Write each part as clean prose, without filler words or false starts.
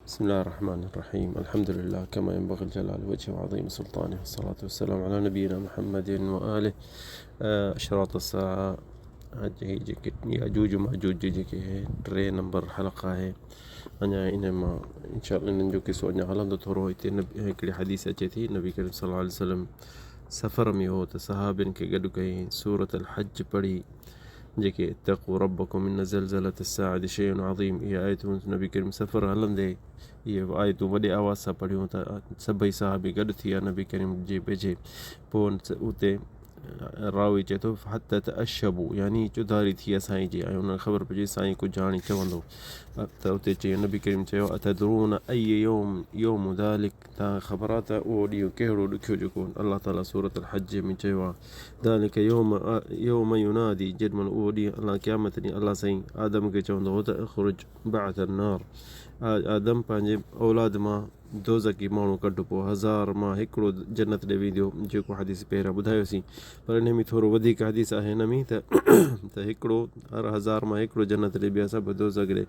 بسم الله الرحمن الرحيم الحمد لله كما ينبغي الجلال وجهه وعظيم سلطانه والصلاة والسلام على نبينا محمد وآله اشراط الساعة اڄ هي جيڪي ياجوج ماجوج جي جيڪي هي ٽي نمبر حلقه آهي اڃا ان مان انشاء الله انهن جو قصو اڃا هلندو ٿورو هتي هڪڙي حديث اچي ٿي نبي ڪريم صلي الله عليه وسلم سفر ۾ هو ته صحابين کي گڏ ڪيائين سورة الحج پڙهي جيڪي اتقوا ربڪم ان زلزلة الساعة شيء عظيم اهي آيتون نبي ڪريم سفر هلندي اهي آيتون وڏي آواز سان پڙهيون ته سڀئي صحابي گڏ ٿي ويا نبي ڪريم جي ويجهي پوء اتي راوي چئي ٿو حتي تأشبوا يعني چوڌاري ٿي ويا سائين جي ۽ انهن کي خبر پئجي سائين ڪجهه هاڻي چوندو ته اتي چيو نبي ڪريم چيو اتدرون اي يوم يوم ذلڪ توهان کي خبر آهي ته اهو ڏينهن ڪهڙو ڏکيو جيڪو الله تعالي سورة الحج ۾ چيو آهي ذلڪ يوم يوم ينادي جيڏي مهل اهو ڏينهن الله قيامت ڏينهن الله سائين آدم کي چوندو هو ته اخرج بعث النار آدم پنهنجي اولاد مان دوزخي ماڻهو ڪڍ پوء هزار مان هڪڙو جنت ڏي ويندو جيڪو حديث پهريان ٻڌايوسين پر ان ۾ ٿورو وڌيڪ حديث آهي هن ۾ ته ته هڪڙو هر هزار مان هڪڙو جنت ڏي ٻيا سڀ دوزخ ڏي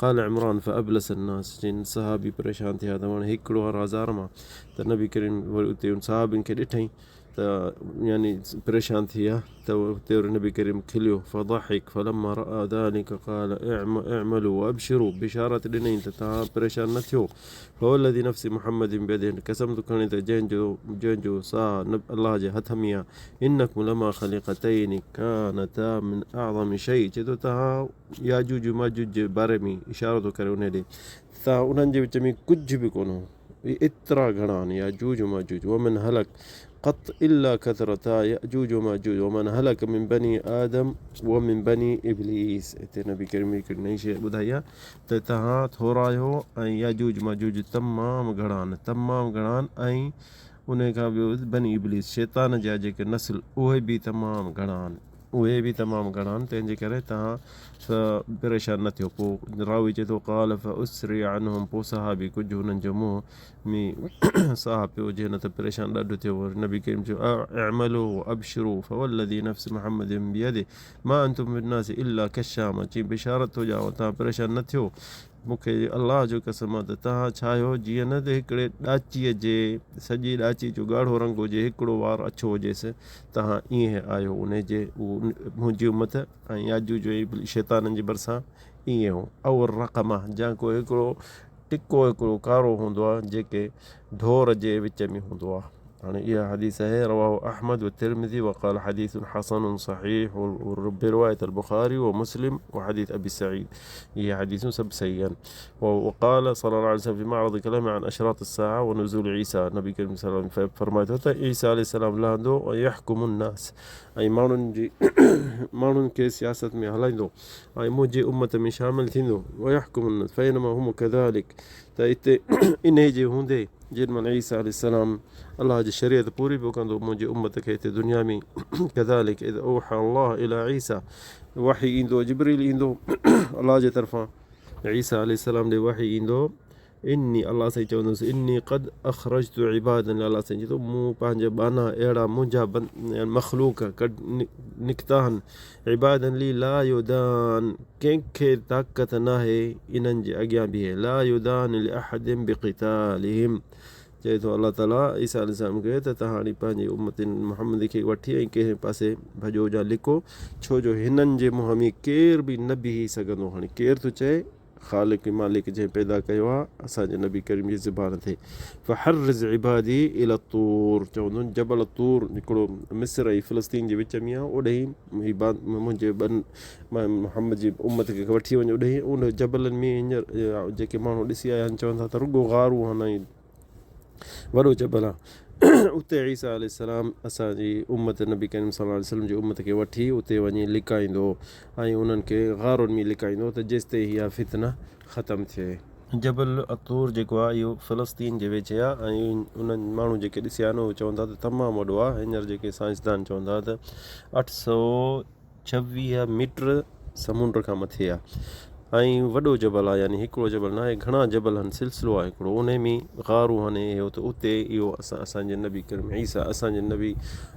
قال عمران فابلس الناس چين صحابي پريشان ٿيا ته هاڻي هڪڙو هر هزار مان ته نبي ڪريم وري اتي ان صحابين کي ڏٺائين ته يعني پريشان ٿي ويا ته اتي وري نبي ڪريم کليو فضحك فلما راى ذلك قال اعملوا وابشروا بشارت ڏنائين ته توهان پريشان نه ٿيو فوالذي نفس محمد بيده قسم ٿو کڻي ته جنهن جو جنهن جو ساهه الله جي هٿ ۾ آهي انڪم لما خليقتين كانتا من اعظم شيء چي ٿو توهان ياجوج ماجوج جي باري ۾ اشارو ٿو ڪري انهي ڏي ته انهن جي وچ ۾ ڪجهه به ڪونه هو اهي ايترا گهڻا آهن ياجوج وماجوج ومن هلڪ قط الا كثرتا ياجوج وماجوج ومن هلڪ من بني آدم ومن بني ابليس هتي نبي ڪريم هڪڙي نئين شيء ٻڌائي آهي ته توهان ٿورا آهيو ۽ ياجوج ماجوج تمام گهڻا آهن تمام گهڻا آهن ۽ ان کان ٻيو بني ابليس شيطان جا جيڪي نسل اهي به تمام گهڻا آهن اهي به تمام گهڻا آهن، تنهن جي ڪري توهان پريشان نه ٿيو. پوء راوي چئي ٿو، قال فاسري عنهم پوء صحابي ڪجهه هنن جو منهن ۾ ساهه پيو جي نه ته پريشان ڏاڍو ٿيو. وري نبي ڪريم چيو، اعملوا وابشروا فوالذي نفس محمد بيده ما انتم في الناس الا كالشامة چي بشارت ٿو ڏيانو توهان پريشان نه ٿيو، مون کي الله جو قسم آ ته توهان ڇا آهيو جيئن نه ته هڪڙي ڏاچيء جي سڄي ڏاچي جو ڳاڙهو رنگ هجي هڪڙو وار اڇو هجيس توهان ائين آهيو انهي جي منهنجي امت ۽ ياجوج ۽ شيطانن جي ڀرسان ائين هو او الرقمه جا ڪو هڪڙو ٽڪو هڪڙو ڪارو هوندو آ جيڪي ڍور جي وچ ۾ هوندو آ هاڻي اها حديث آهي رواه احمد والترمذي وقال حديث حسن صحيح برواية البخاري ومسلم وحديث أبي سعيد هي حديث سب صحيح آهن وقال صلى الله عليه وسلم في معرض كلامه عن أشراط الساعة ونزول عيسى نبي ڪريم صلي الله عليه وسلم فرمائي ٿو ته عيسى عليه السلام لهندو ۽ يحڪم الناس ۽ ماڻهن جي ماڻهن کي سياست ۾ هلائيندو ۽ منهنجي امت ۾ شامل ٿيندو ويحڪم الناس فينما هم كذلك ته اتي انهي جي هوندي جيڏي مهل عيسيٰ عليه السلام الله جي شريعت پوري پيو ڪندو منهنجي امت کي هتي دنيا ۾ ڪذالڪ اذ اوحي الله الي عيسيٰ وحي ايندو جبريل ايندو الله جي طرفان عيسيٰ عليه السلام ڏي وحي ايندو اني الله سائين چوندس اني قد اخرجت عبادا الله سائين چوندو مون پنهنجا ٻانها اهڙا منهنجا مخلوق نڪتا آهن عبادا لي لا يدان ڪنهن کي طاقت ناهي انهن جي اڳيان بيهي لا يدان لاحد بقتالهم چئي ٿو الله تعالي عيسيٰ عليه السلام کي ته توهان هاڻي پنهنجي امت محمد کي وٺي ۽ ڪنهن پاسي ڀڄو يا لڪو ڇو جو هنن جي منهن ۾ ڪير به نه بيهي سگهندو هاڻي ڪير ٿو چئي خالق مالڪ جنهن پيدا ڪيو آ اسان جي نبي ڪريم جي زبان تي فحرز عبادي الي الطور چوندو جبل الطور هڪڙو مصر ۽ فلسطين جي وچ ۾ آ اوڏهين هي منهنجي ٻن محمد جي امت کي وٺي وڃ اوڏهين ان جبلن ۾ هينئر جيڪي ماڻهو ڏسي آيا آهن چون ٿا ته رڳو غارون آهن ۽ وڏو جبل آ اتي عيسيٰ عليه السلام اسان جي امت نبي ڪريم صلي الله عليه وسلم جي امت کي وٺي اتي وڃي لڪائيندو ۽ انهن کي غارن ۾ لڪائيندو ته جيستائين اها فتنه ختم ٿئي. جبل الطور جيڪو آ اهو فلسطين جي ويجهي آ ۽ انهن ماڻهو جيڪي ڏسي آيا آهن اهي چون ٿا ته تمام وڏو آ هينئر جيڪي سائنسدان چون ٿا ته 826 ميٽر سمنڊ کان مٿي آ. ۽ وڏو جبل آهي يعني هڪڙو جبل ناهي گهڻا جبل آهن سلسلو آهي هڪڙو انهي ۾ غارون آهن اهو ته اتي اهو اسان اسان جي نبي ڪريم عيسيٰ اسان جي نبي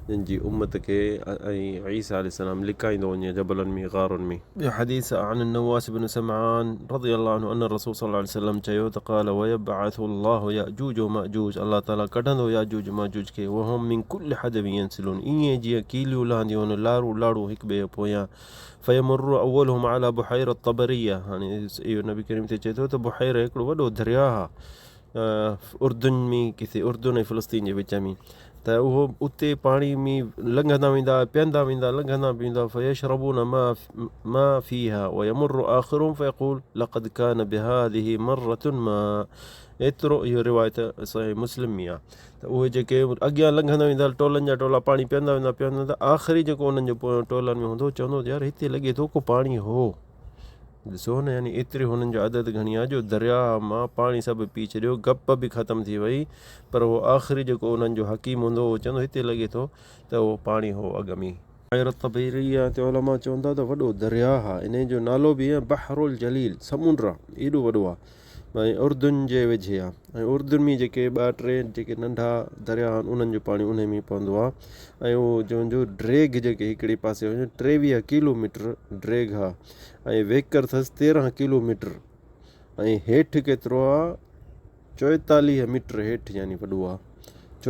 جن جي امت کي ۽ عيسيٰ عليه السلام لڪائيندو وڃي جبلن ۾ غارن ۾. ٻيو حديث عن النواس بن سمعان رضي الله عنه ان الرسول صلي الله عليه وسلم چيو ته قال ويبعث الله ياجوج وماجوج الله تعالي ڪڍندو ياجوج ماجوج کي وهم من كل حدب ينسلون ائين جيئن ڪيليون لهنديون آهن لارون لاڙون هڪ ٻئي پويان فيمر اولهم علي بحيره طبريه هاڻي اهو نبي ڪريم تي چئي ٿو ته بحيره هڪڙو وڏو درياهه اردن ۾ ڪٿي اردن ۽ فلسطين جي وچ ۾ ته اهو اتي پاڻي ۾ لنگهندا ويندا پيئندا ويندا لنگهندا ويندا فيشربون ما ما فيها ويمر آخرهم فيقول لقد كان بهذه مرة ما ايترو اهو روايت صحيح مسلم ۾ آهي ته اهي جيڪي اڳيان لنگهندا ويندا ٽولن جا ٽولا پاڻي پيئندا ويندا پيئندا ويندا آخري جيڪو انهن جو پويان ٽولن ۾ هوندو چوندو يار هتي لڳي ٿو ڪو پاڻي هو ڏسو نه يعني ايتري هنن جو عدد گهڻي آهي جو درياهه مان پاڻي سڀ پي ڇڏيو گپ به ختم ٿي وئي پر اهو آخري جيڪو انهن جو حڪيم هوندو اهو چوندو هتي لڳي ٿو ته اهو پاڻي هو اڳ ۾. بحيره طبريه تي علماء چون ٿا ته وڏو درياهه آهي انهي جو نالو به بحر الجليل سمنڊ آهي ايڏو وڏو آهي ۽ اردن جي ويجهي آهي ۽ اردن ۾ جيڪي ٻه ٽي جيڪي ننڍا دريا آهن انهن جو پاڻي انهي ۾ پوندو آهي ۽ اهو جنهن جو ڊيگهه جيڪي هڪڙي پاسي وڃي 23 ڪلو ميٽر ڊيگهه آهي ۽ ويڪر اٿس 13 ڪلو ميٽر ۽ هيٺ ڪيترو آهي 44 ميٽر هيٺ يعني وڏو آهي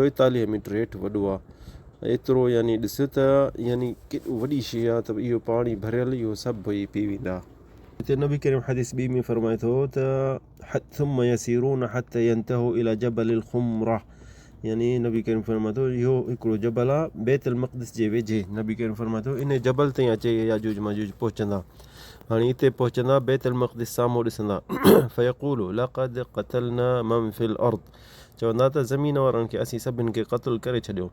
44 ميٽر هيٺ وڏو آهي ايترو يعني ڏس ته يعني ڪيڏو وڏي شي آهي ته اهو پاڻي ڀريل اهو سڀ ئي پي ويندا. هتي نبي ڪريم حديث ٻي ۾ فرمائي ٿو ته ثم يسيرون حتى ينتهوا الى جبل الخمره يعني نبي ڪريم فرمائي ٿو اهو هڪڙو جبل آ بيت المقدس جي ويجهي نبي ڪريم فرمائي ٿو ان جبل تائين اچي ياجوج ماجوج پهچندا هاڻي اتي پهچندا بيت المقدس سامهون ڏسندا فيقول لقد قتلنا من في الارض چوندا ته زمين وارن کي اسين سڀن کي قتل ڪري ڇڏيو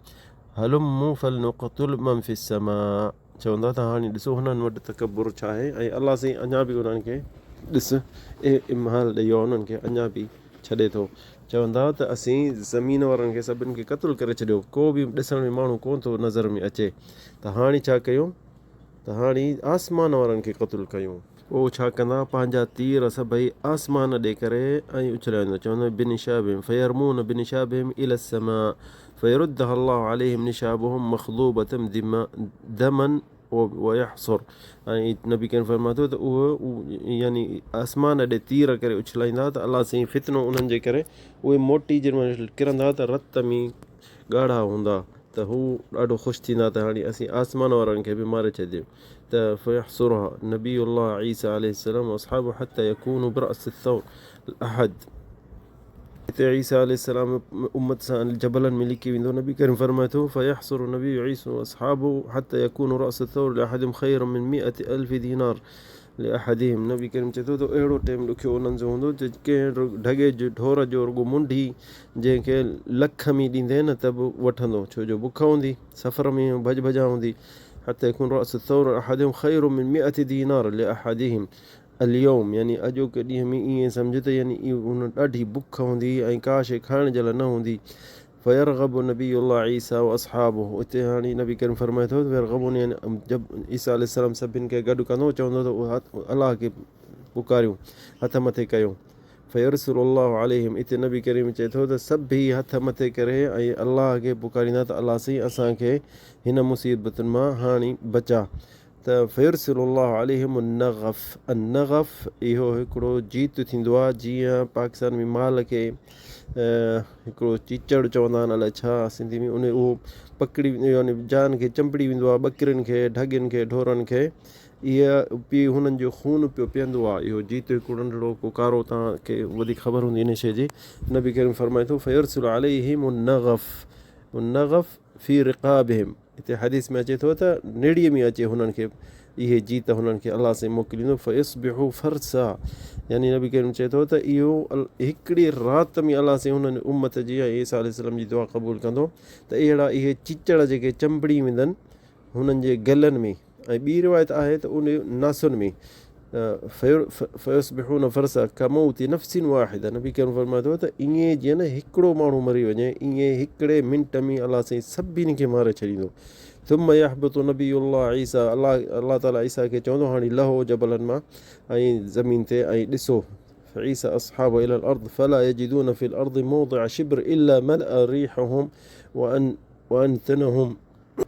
هلموا فلنقتل من في السماء چوندا ته هاڻي ڏسو هنن وٽ تڪبر ڇا آهي ۽ الله سائين اڃا به انهن کي ڏس امهال ڏئي ويو انهن کي اڃا به ڇڏي ٿو. چوندا ته اسين زمين وارن کي سڀن کي قتل ڪري ڇڏيو ڪو به ڏسڻ ۾ ماڻهو ڪونه ٿو نظر ۾ اچي ته هاڻي ڇا ڪيون ته هاڻي آسمان وارن کي قتل ڪيون. پوء ڇا ڪندا پنهنجا تير سڀئي آسمان ڏي ڪري ۽ اڇلائيندا چوندا بنشابهم فيرمون بنشابهم الي السماء فيردها الله عليهم نشابهم مخضوبة دما ويحصر ۽ نبي ڪريم فرمائي ٿو ته اهو يعني آسمان ڏي تير ڪري اڇلائيندا ته الله سائين فتنو انهن جي ڪري اهي موٽي جن مهل ڪرندا ته رت ۾ ڳاڙها هوندا ته هو ڏاڍو خوش ٿيندا ته هاڻي اسين آسمان وارن کي به ماري ڇڏيو ته فيحصرها نبي الله عيسيٰ عليه السلام واصحابه حتى يكونوا براس الثور الاحد هتي عيسيٰ عليه السلام امت سان جبلن ۾ لڪي ويندو نبي ڪريم فرمائي ٿو فيحصر النبي عيسى واصحابه حتى يكون راس الثور لاحدهم خير من مئة الف دينار لاحدهم نبي ڪريم چئي ٿو ته اهڙو ٽيم ڏکيو انهن جو هوندو جو ڪنهن ڍڳي جو ڍور جو رڳو منڍي جنهن کي لک ۾ ڏيندين نه ته به وٺندو ڇو جو بک هوندي سفر ۾ ڀڄ ڀڄان هوندي حتى يكون راس الثور احدهم خير من مئة دينار لاحدهم اليوم يعني اڄوڪي ڏينهن ۾ ائين سمجهه ته يعني ان ڏاڍي بک هوندي ۽ ڪا شيء کائڻ جي لاء نه هوندي فيرغب نبي الله عيسيٰ واصحابه اتي هاڻي نبي ڪريم فرمائي ٿو فيرغبون يعني جب عيسيٰ عليه السلام سڀن کي گڏ ڪندو چوندو ته الله کي پڪاريون هٿ مٿي ڪيو فيرسل الله عليهم اتي نبي ڪريم چئي ٿو ته سڀ ئي هٿ مٿي ڪري ۽ الله کي پڪاريندا ته الله سائين اسان کي هن مصيبتن مان هاڻي بچا ته فيرسل الله عليهم النغف، النغف اهو هڪڙو جيت ٿيندو آهي جيئن پاڪستان ۾ مال کي هڪڙو چيچڙ چوندا آهن الائي ڇا سنڌي ۾ ان اهو پڪڙي يعني جان کي چنبڙي ويندو آهي ٻڪرين کي ڍڳين کي ڍورن کي اها پي هنن جو خون پيو پيئندو آهي اهو جيت هڪڙو ننڍڙو ڪو ڪارو توهان کي وڌيڪ خبر هوندي ان شيء جي نبي ڪريم فرمائي ٿو فيرسل عليهم النغف النغف في رقابهم هتي حديث ۾ اچي ٿو ته نڙيء ۾ اچي هنن کي اهي جيت هنن کي الله سائين موڪليندو فيصبحوا فرسا يعني نبي ڪريم چئي ٿو ته اهو هڪڙي رات ۾ الله سائين هنن امت جي ۽ عيسيٰ عليه السلام جي دعا قبول ڪندو ته اهڙا اهي چچڙ جيڪي چنبڙي ويندن هنن جي گلن ۾ ۽ ٻي روايت آهي ته ان ناسن ۾ فيصبحون فرسا ڪموت نفس واحده نبي ڪريم فرمائي ٿو ته ائين جيئن نه هڪڙو ماڻهو مري وڃي ائين هڪڙي منٽ ۾ الله سائين سڀني کي ماري ڇڏيندو ثم يهبط نبي الله عيسيٰ الله الله تعالي عيسيٰ کي چوندو هاڻي لهو جبلن مان ۽ زمين تي ۽ ڏسو عيسيٰ اصحابه الى الارض فلا يجدون في الارض موضع شبر الا ملأ ريحهم وان وانتنهم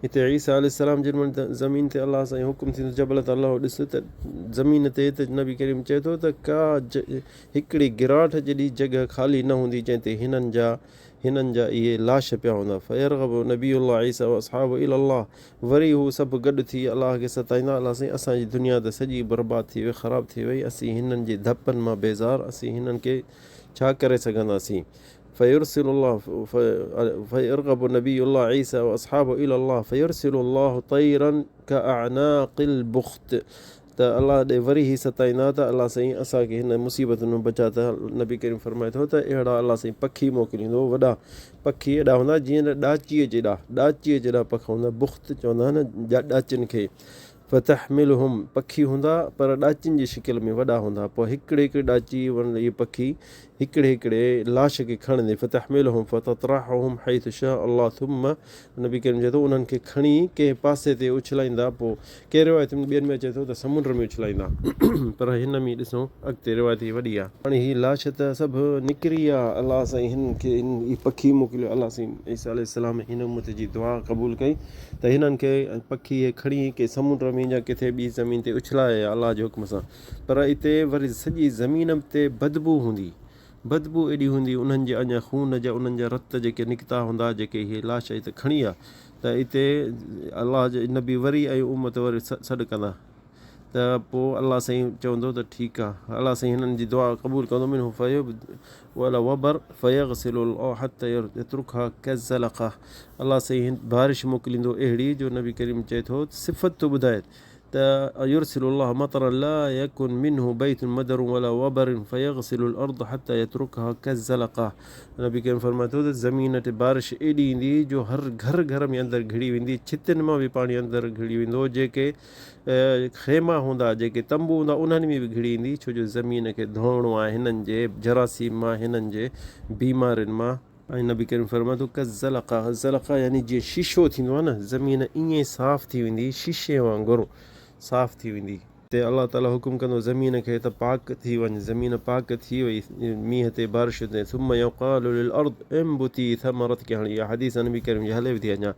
هتي عيسيٰ عليه السلام جن وٽ زمين تي الله سائين حڪم ٿيندو جبل تان لهو ڏس ته زمين تي ته نبي ڪريم چئي ٿو ته ڪا هڪڙي گراٺ جيڏي جڳهه خالي نه هوندي جنهن تي هنن جا هنن جا اهي لاش پيا هوندا فيرغب نبي الله عيسيٰ واصحابه الي الله وري هو سڀ گڏ ٿي الله کي ستائيندا الله سائين اسان جي دنيا ته سڄي برباد ٿي وئي خراب ٿي وئي اسين هنن جي ڌپن مان بيزار اسين هنن کي ڇا ڪري سگهنداسين فيرسل الله فيرغب نبي الله عيسى واصحابه الى الله فيرسل الله طيرا كاعناق البخت ته الله ڏي وري هي ستائيندا ته الله سائين اسان کي هن مصيبتن مان بچاء ته نبي ڪريم فرمائي ٿو ته اهڙا الله سائين پکي موڪليندو وڏا پکي ايڏا هوندا جيئن ڏاچيء جيڏا ڏاچيء جيڏا پک هوندا بخت چوندا آهن ڏاچين کي فتحملهم پکي هوندا پر ڏاچين جي شڪل ۾ وڏا هوندا پوء هڪڙي هڪڙي ڏاچي اهي پکي هڪڙي هڪڙي لاش کي کڻندي فتحملهم فتطرحهم حيث شاء الله ثم نبي ڪريم چئي ٿو انهن کي کڻي ڪنهن پاسي تي اڇلائيندا پوء ڪي روايتن ۾ ٻين ۾ اچي ٿو ته سمنڊ ۾ اڇلائيندا پر هن ۾ ڏسو اڳتي روايت هي وڏي آ. هاڻي هي لاش ته سڀ نڪري ويا الله سائين هنن کي هي پکي موڪليو الله سائين عيسيٰ عليه السلام هن امت جي دعا قبول ڪئي ته هنن کي پکي هي کڻي ڪي سمنڊ ۾ يا ڪٿي ٻي زمين تي اڇلائي الله جي حڪم سان پر اتي وري سڄي زمين تي بدبو هوندي بدبو ايڏي هوندي انهن جي اڃا خون جا انهن جا رت جيڪي نڪتا هوندا جيڪي هي لاش هت کڻي آ ته اتي الله جي نبي وري ۽ امت وري سڏ ڪندا ته پوء الله سائين چوندو ته ٺيڪ آ الله سائين هنن جي دعا قبول ڪندو منه فيب ولا وبر فيغسل الله حتى يتركها كالزلقه الله سائين بارش موڪليندو اهڙي جو نبي ڪريم چئي ٿو صفت ٿو ٻڌائي ته يرسل الله مطرا لا يڪن منه بيت مدر ولا وبر فيغسل الارض حتي يترڪها ڪالزلقه نبي ڪريم فرمائي ٿو ته زمين تي بارش ايڏي ايندي جو هر گهر گهر ۾ اندر گهڙي ويندي ڇتن مان به پاڻي اندر گهڙي ويندو جيڪي خيما هوندا جيڪي تنبو هوندا انهن ۾ به گهڙي ايندي ڇو جو زمين کي ڌوئڻو آهي هنن جي جراثيم مان هنن جي بيمارين مان. ۽ نبي ڪريم فرمائي ٿو ڪالزلقه زلقه يعني جيئن شيشو ٿيندو آهي نه زمين ائين صاف ٿي ويندي شيشي وانگر صاف ٿي ويندي. تي الله تعالي حڪم ڪندو زمين کي ته پاڪ ٿي وڃ زمين پاڪ ٿي وئي مينهن تي بارش تي ثم يقال للارض انبتي ثمرتک هاڻي اها حديث نبي ڪريم جي هلي به ٿي اڃا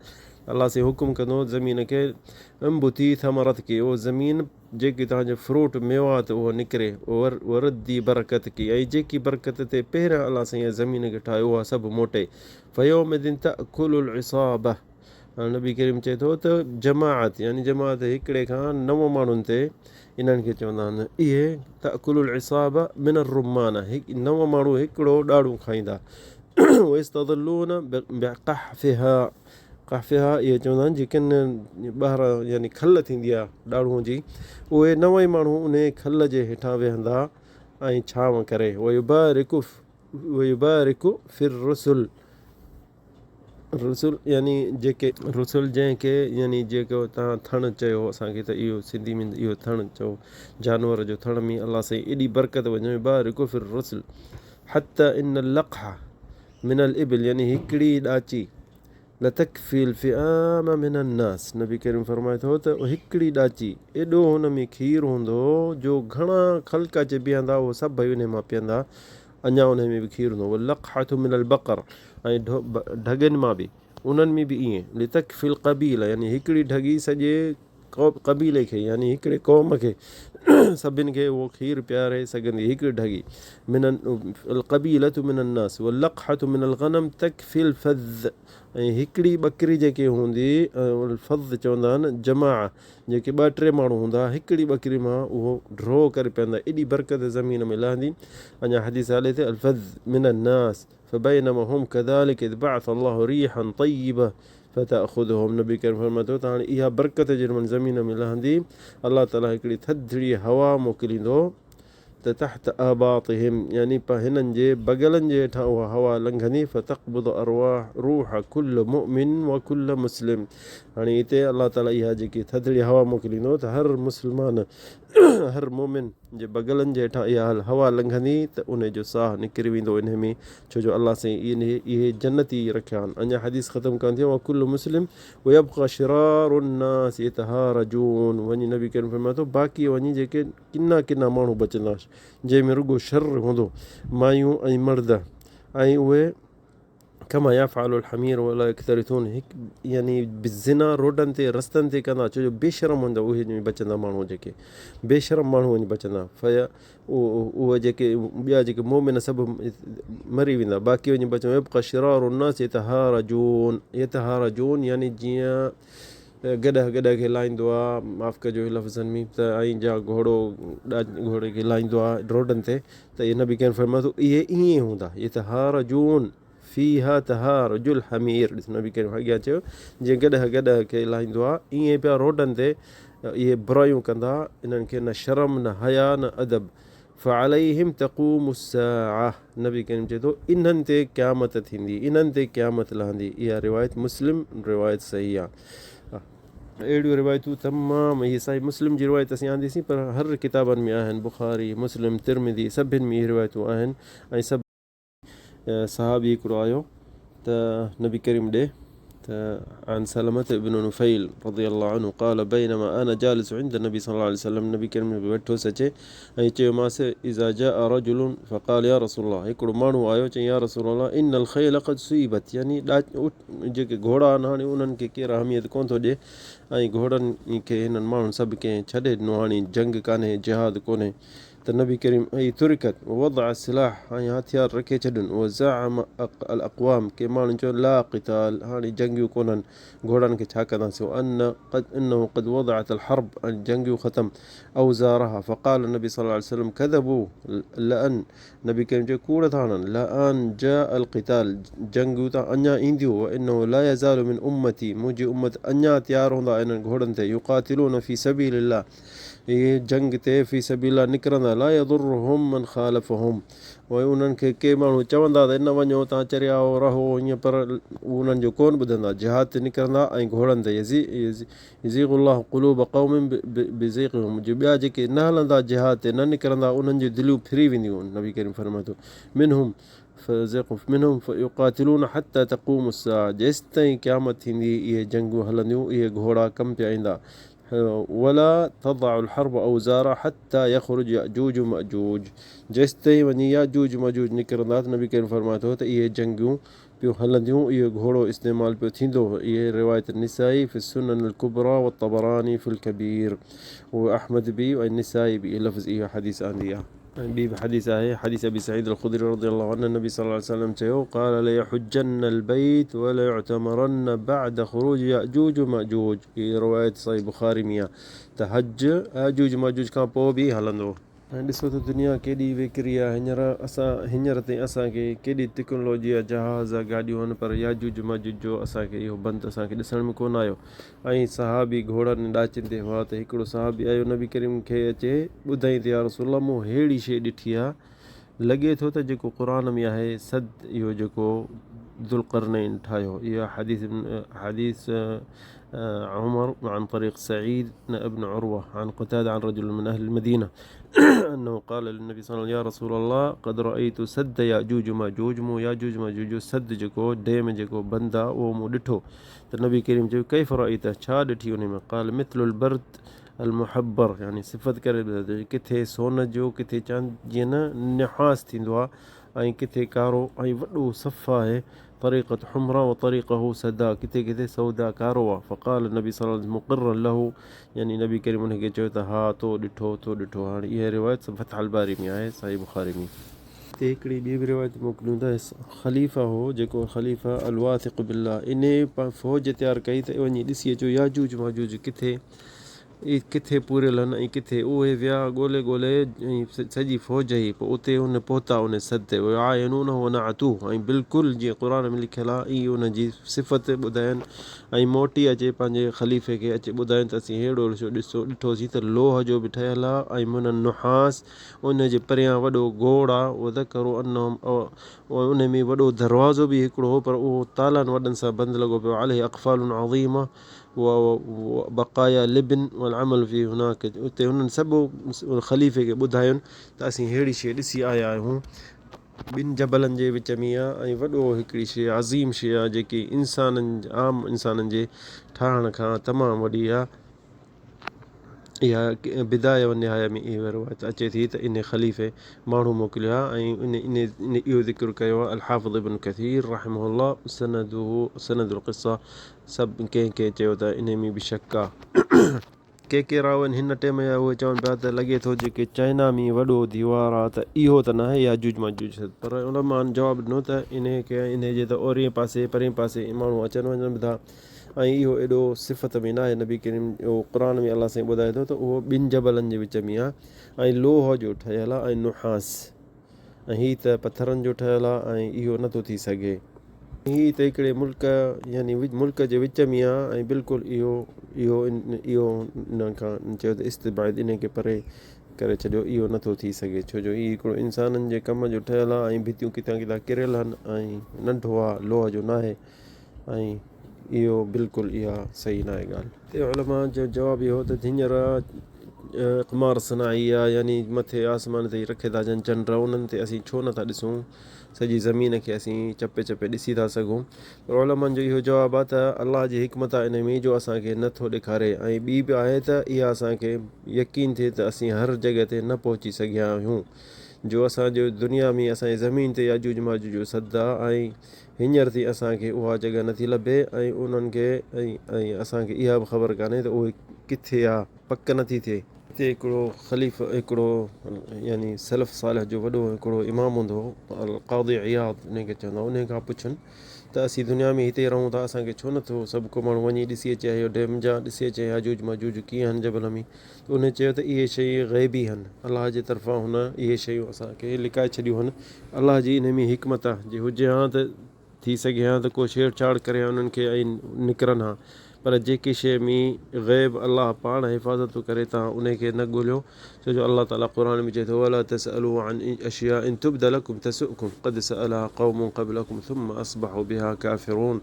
الله سائين حڪم ڪندو زمين کي انبتي ثمرتک او زمين جيڪي توهان جو فروٽ، ميوات، اهو نڪري، وردي برڪتڪ ۽ جيڪي برڪت تي پهريان الله سائين زمين کي ٺاهيو اها سڀ موٽي، فيومئذ تأڪل العصابة هاڻي نبي ڪريم چئي ٿو ته جماعت يعني جماعت هڪڙي کان نو ماڻهن تي انهن کي چوندا آهن اهي تأڪل العصابة من الرمانة نو ماڻهو هڪڙو ڏاڙهون کائيندا ويستظلون بقحفها قحفها اهي چوندا آهن جيڪي ٻاهران يعني کل ٿيندي آهي ڏاڙهون جي اهي نو ئي ماڻهو انهي کل جي هيٺان ويهندا ۽ ڇانو ڪري ويبارڪ ويبارڪ في الرسل رسل يعني جيڪي رسل جنهن کي يعني جيڪو تان ٿڻ چيو اسان کي ته اهو سنڌي ۾ اهو ٿڻ چئو جانور جو ٿڻ ۾ الله سائين ايڏي برڪت وڃي بارڪ في الرسل حتى ان اللقحه من الابل يعني هڪڙي ڏاچي لتڪفي الفئام من الناس نبي ڪريم فرمائي ٿو ته هڪڙي ڏاچي ايڏو هن ۾ کير هوندو جو گهڻا خلق اچي بيهندا اهو سڀئي انهي مان پيئندا اڃا انهي ۾ به کير هوندو واللقحة من البقر ۽ ڍڳين مان به انهن ۾ به ائين لتڪفي القبيله يعني هڪڙي ڍڳي سڄي قبيلي کي يعني هڪڙي قوم کي سڀن کي اهو کير پياري سگهندي هڪڙي ڍڳي من القبيلة من الناس واللقحة من الغنم تڪفي الفذ ۽ هڪڙي ٻڪري جيڪي هوندي الفذ چوندا آهن جماعة جيڪي ٻه ٽي ماڻهو هوندا هڪڙي ٻڪري مان اهو ڍرو ڪري پيئندا ايڏي برڪت زمين ۾ لهندي اڃا حديث هلي ٿي الفذ من الناس فبينما هم كذلك اذ بعث الله ريحا طيبه فتاخذهم نبي ڪريم فرمائي ٿو ته هاڻي اها برڪت جنهن مهل زمين ۾ لهندي الله تعالي هڪڙي ٿڌڙي هوا موڪليندو ته تحت آباطهم يعني هنن جي بغلن جي هيٺان اها هوا لنگهندي فتقبض ارواح روح كل مؤمن وكل مسلم هاڻي هتي الله تعالي اها جيڪي ٿڌڙي هوا موڪليندو ته هر مسلمان هر مؤمن جي بغلن جي هيٺان اها هوا لنگهندي ته ان جو ساهه نڪري ويندو انهي ۾ ڇو جو الله سائين اهي جنتي رکيا آهن. اڃا حديث ختم ڪانه ٿي وڪل مسلم ويبقى شرار الناس يتهارجون وڃي نبي ڪريم فرمائي ٿو باقي وڃي جيڪي ڪنا ڪنا ماڻهو بچندا جنهن ۾ رڳو شر هوندو مايون ۽ مرد ۽ اهي ڪما يفعل الحمير ولا يڪترثون هڪ يعني زنا روڊن تي رستن تي ڪندا ڇو جو بي شرم هوندا اهي وڃي بچندا ماڻهو جيڪي بي شرم ماڻهو وڃي بچندا فيا اهي جيڪي ٻيا جيڪي مومن سڀ مري ويندا باقي وڃي بچندا يبقى شرار الناس يتهارجون يتهارجون يعني جيئن گڏهه گڏهه کي لائيندو آ معاف ڪجو لفظن ۾ ته ۽ جا گهوڙو گهوڙي کي لائيندو آ روڊن تي ته اهي نبي ڪريم فرمائي ٿو اهي ائين هوندا يتهارجون فيها تهارج الحمير ڏس نبي ڪريم اڳيان چيو جيئن گڏهه گڏهه کي لائيندو آ ائين پيا روڊن تي اهي برايون ڪندا انهن کي نه شرم نه حيا نه ادب فعليهم تقوم الساعه نبي ڪريم چئي ٿو انهن تي قيامت ٿيندي انهن تي قيامت لهندي اها روايت مسلم روايت صحيح آ اهڙيون روايتون تمام اهي صحيح مسلم جي روايت اسين آنديسين پر هر ڪتابن ۾ آهن بخاري مسلم ترمذي سڀن ۾ اهي روايتون آهن ۽ سڀ صحابي هڪڙو آيو ته نبي ڪريم ڏي ته عن سلمة ابن نفيل رضي الله عنه قال بينما انا جالس عند النبي صلى الله عليه وسلم نبي ڪريم ويٺو اچي ۽ چيومانس اذا جاء رجل فقال يا رسول الله هڪڙو ماڻهو آيو چيائين يا رسول الله ان الخيل قد سيبت يعني جيڪي گهوڙا آهن هاڻي انهن کي ڪير اهميت ڪونه ٿو ڏئي ۽ گهوڙن کي هنن ماڻهن سڀ ڪنهن ڇڏي ڏنو هاڻي جنگ ڪانهي جهاد ڪونهي ته نبي ڪريم اي ترڪت ووضع السلاح ۽ هٿيار رکي ڇڏن وزعم الاقوام ڪي ماڻهن چيو لا قتال هاڻي جنگيون ڪونهن گهوڙن کي ڇا ڪنداسين وان قد انه قد وضعت الحرب ۽ جنگيون ختم اوزارها فقال النبي صلي الله عليه وسلم كذبوا لان نبي ڪريم چيو ڪوڙ ٿا هڻن لان جاء القتال جنگيون ته اڃا اينديون وانه لا يزال من امتي منهنجي امت اڃا تيار هوندا انهن گهوڙن تي يقاتلون في سبيل الله اهي جنگ تي في سبيل الله نڪرندا لا يضرهم من خالفهم پوء انهن کي ڪي ماڻهو چوندا ته نه وڃو توهان چريا آهيو رهو ائين پر هو انهن جو ڪونه ٻڌندا جهاد تي نڪرندا ۽ گهوڙن تي يزيغ الله قلوب قوم بزيغهم جو ٻيا جيڪي نه هلندا جهاد تي نه نڪرندا انهن جون دليون ڦري وينديون نبي ڪريم فرمائي ٿو منهم منهم يقاتلون حتي تقوم الساعه جيستائين قيامت ٿيندي اهي جنگون هلنديون اهي گهوڙا ڪم پيا ايندا ولا تضع الحرب اوزارها حتي يخرج ياجوج وماجوج جيستائين وڃي ياجوج ماجوج نڪرندا ته نبي ڪريم فرمائي ٿو ته اهي جنگيون پيون هلنديون اهو گهوڙو استعمال پيو ٿيندو اهي روايت النسائي في السنن الڪبري والطبراني في الڪبير واحمد به ۽ نسائي به اهي لفظ اها حديث آندي آهي. ۽ ٻي به حديث آهي حديث ابي سعيد الخدري رضي الله عنه النبي صلي الله عليه وسلم چيو قال ليحجن البيت وليعتمرن بعد خروج ياجوج وماجوج هي روايت صحيح بخاري ۾ آهي ته حج ياجوج ماجوج کان پوء به هلندو. ۽ ڏسو ته دنيا ڪيڏي ويڪري آهي هينئر اسان هينئر تائين اسان کي ڪيڏي ٽيڪنالاجي آهي جهاز گاڏيون آهن پر ياجوج ماجوج جو اسان کي اهو بند اسان کي ڏسڻ ۾ ڪونه آيو ۽ صحابي گهوڙن ۽ ڏاچين تي هئا ته هڪڙو صحابي آيو نبي ڪريم کي اچي ٻڌائين ته يا رسول الله مون ههڙي شيء ڏٺي آهي لڳي ٿو ته جيڪو قرآن ۾ آهي سد اهو جيڪو ذوالقرنين ٺاهيو اها حديث حديث عمر عن طريق سعيد ابن عروة عن قتادة عن رجل من أهل المدينة أنه قال للنبي صلى الله عليه وسلم يا رسول الله قد رأيت سد ياجوج ماجوج مون ياجوج ماجوج جو سد جيڪو ڊيم جيڪو بند آ اهو مون ڏٺو ته نبي ڪريم چيو ڪيف رأيت ڇا ڏٺي انهي ۾ قال مثل البرد المحبر يعني صفت ڪري ٻڌائي ٿو ڪٿي سون جو ڪٿي چاند جيئن نه نحاس ٿيندو آ ۽ ڪٿي ڪارو ۽ وڏو صف آهي طريقة حمرا وطريقه سدا ڪٿي ڪٿي سودا ڪارو آ فقال النبي صلي الله عليه وسلم مقرا له يعني نبي ڪريم ان کي چيو ته ها تو ڏٺو تو ڏٺو هاڻي اها روايت فتح الباري ۾ آهي صحيح بخاري ۾. هتي هڪڙي ٻي به روايت موڪليون ته خليفه هو جيڪو خليفه الواثق بالله انهي فوج تيار ڪئي ته وڃي ڏسي اچو ياجوج ماجوج ڪٿي ڪٿي پوريل هن ۽ ڪٿي اهي ويا ڳولي ڳولي ۽ سڄي فوج هئي پوء اتي ان پهتا ان سد تي ويعاينونه ونعتوه ۽ بلڪل جيئن قرآن ۾ لکيل آهي ائين ان جي صفت ٻڌاين ۽ موٽي اچي پنهنجي خليفي کي اچي ٻڌاين ته اسين ههڙو ڏسو ڏسو ڏٺوسين ته لوهه جو به ٺهيل آهي ۽ من النحاس ان جي پريان وڏو گوڙ آهي وذڪروا انهم ان ۾ وڏو دروازو به هڪڙو هو پر اهو تالن وڏن سان بند لڳو پيو عليه اقفال عظيمه. وبقايا لبن والعمل فيه هناڪ اتي هنن سڀ خليفي کي ٻڌايون ته اسين ههڙي شيء ڏسي آيا آهيون ٻن جبلن جي وچ ۾ آهي ۽ وڏو هڪڙي شيء عظيم شيء آهي جيڪي انسانن عام انسانن جي ٺاهڻ کان تمام وڏي آهي. اها بدايه و نهايه ۾ اها روايت اچي ٿي ته ان خليفي ماڻهو موڪليا ۽ ان ان ان اهو ذڪر ڪيو آهي الحافظ ابن ڪثير رحمه الله سنده سند القصه سڀ ڪنهن ڪنهن چيو ته انهي ۾ به شڪ آهي. ڪي ڪي راوين هن ٽيم جا اهي چون پيا ته لڳي ٿو جيڪي چائنا ۾ وڏو ديوار آهي ته اهو ته ناهي ياجوج ماجوج پر علمائن جواب ڏنو ته انهي کي انهي جي ته اورئين پاسي پرئين پاسي ماڻهو اچن وڃن به ٿا ۽ اهو ايڏو صفت ۾ ناهي نبي ڪريم اهو قرآن ۾ الله سائين ٻڌائي ٿو ته اهو ٻن جبلن جي وچ ۾ آهي ۽ لوهه جو ٺهيل آهي ۽ نحاس ۽ هي ته پٿرن جو ٺهيل آهي ۽ اهو نٿو ٿي سگهي. هي ته هڪڙي ملڪ يعني ملڪ جي وچ ۾ آهي ۽ بلڪل اهو اهو اهو ان کان چيو ته استبعاد ان کي پري ڪري ڇڏيو اهو نٿو ٿي سگهي ڇو جو هي هڪڙو انسانن جي ڪم جو ٺهيل آهي ۽ ڀتيون ڪٿان ڪٿان ڪريل آهن ۽ ننڍو آهي لوهه جو ناهي ۽ اهو بلڪل اها صحيح ناهي ڳالهه. تي علماء جو جواب اهو ته هينئر اقمار صناعي آ يعني مٿي آسمان تي رکي ٿا اچن چنڊ انهن تي اسين ڇو نٿا ڏسون سڄي زمين کي اسين چپي چپي ڏسي ٿا سگهون پر علمائن جو اهو جواب آ ته الله جي حڪمت آ ان ۾ جو اسان کي نه ٿو ڏيکاري ۽ ٻي به آهي ته اها اسان کي يقين ٿئي ته اسين هر جڳهه تي نه پهچي سگهيا آهيون جو اسان جو دنيا ۾ اسان جي زمين تي ياجوج ماجوج جو سد آ ۽ هينئر تائين اسان کي اها جڳهه نٿي لڀي ۽ انهن کي ۽ اسان کي اها به خبر ڪانهي ته اهي ڪٿي آ پڪ نٿي ٿئي. هتي هڪڙو خليفه هڪڙو يعني سلف صالح جو وڏو هڪڙو امام هوندو هو القاضي عياض انهي کي چوندا هئا انهي کان پڇن ته اسين دنيا ۾ هتي رهون ٿا اسان کي ڇو نٿو سڀ ڪو ماڻهو وڃي ڏسي اچي اهو ڊيم جا ڏسي اچي ياجوج ماجوج ڪيئن آهن جبل ۾ ته انهي چيو ته اهي شيون غيبي هن الله جي طرفان هن اهي شيون اسان کي لڪائي ڇڏيون هن الله جي انهي ۾ حڪمت آ، جي هجي ها ته ٿي سگهي ها ته ڪو ڇيڙ ڇاڙ ڪري ها انهن کي ۽ نڪرن ها، پر جيڪي شيء ۾ غيب الله پاڻ حفاظت ٿو ڪري توهان انهي کي نه ڳوليو، ڇو جو الله تعاليٰ قرآن ۾ چئي ٿو ولا تسألوا عن اشياء ان تبد لڪم تسؤڪم قد سألها قوم قبلڪم ثم اصبحوا بها ڪافرون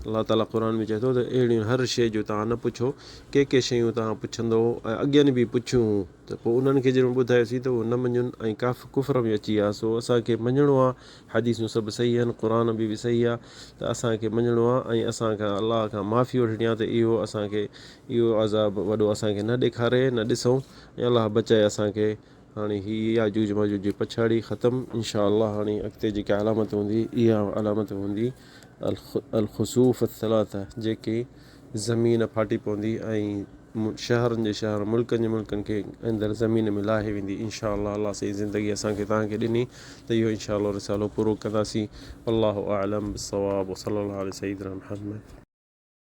الله تعاليٰ قرآن ۾ چئي ٿو ته اهڙين هر شيء جو توهان نه پڇو، ڪي ڪي شيون توهان پڇندؤ ۽ اڳين به پڇيون هون. ته پوء انهن کي جڏهن ٻڌايوسين ته اهي نه مڃن ۽ ڪافر ڪفر ۾ اچي ويا سو اسان کي مڃڻو آهي حديثون سڀ صحيح آهن قرآن به به صحيح آهي ته اسان کي مڃڻو آهي ۽ اسان کان الله کان معافي وٺڻي آهي ته اهو اسان کي اهو عذاب وڏو اسان کي نه ڏيکاري نه ڏسون ۽ الله بچائي اسان کي هاڻي هي ياجوج ماجوج جي پڇاڙي ختم انشاء الله هاڻي اڳتي جيڪا علامت هوندي اها علامت هوندي الخسوف الثلاثه جيڪي زمين ڦاٽي پوندي ۽ شهرن جي شهر ملڪن جي ملڪن کي اندر زمين ۾ لاهي ويندي انشاء الله الله سائين زندگي اسان کي توهان کي ڏني ته اهو انشاء الله رسالو پورو ڪنداسين والله اعلم بالصواب وصلي الله علي سيدنا محمد.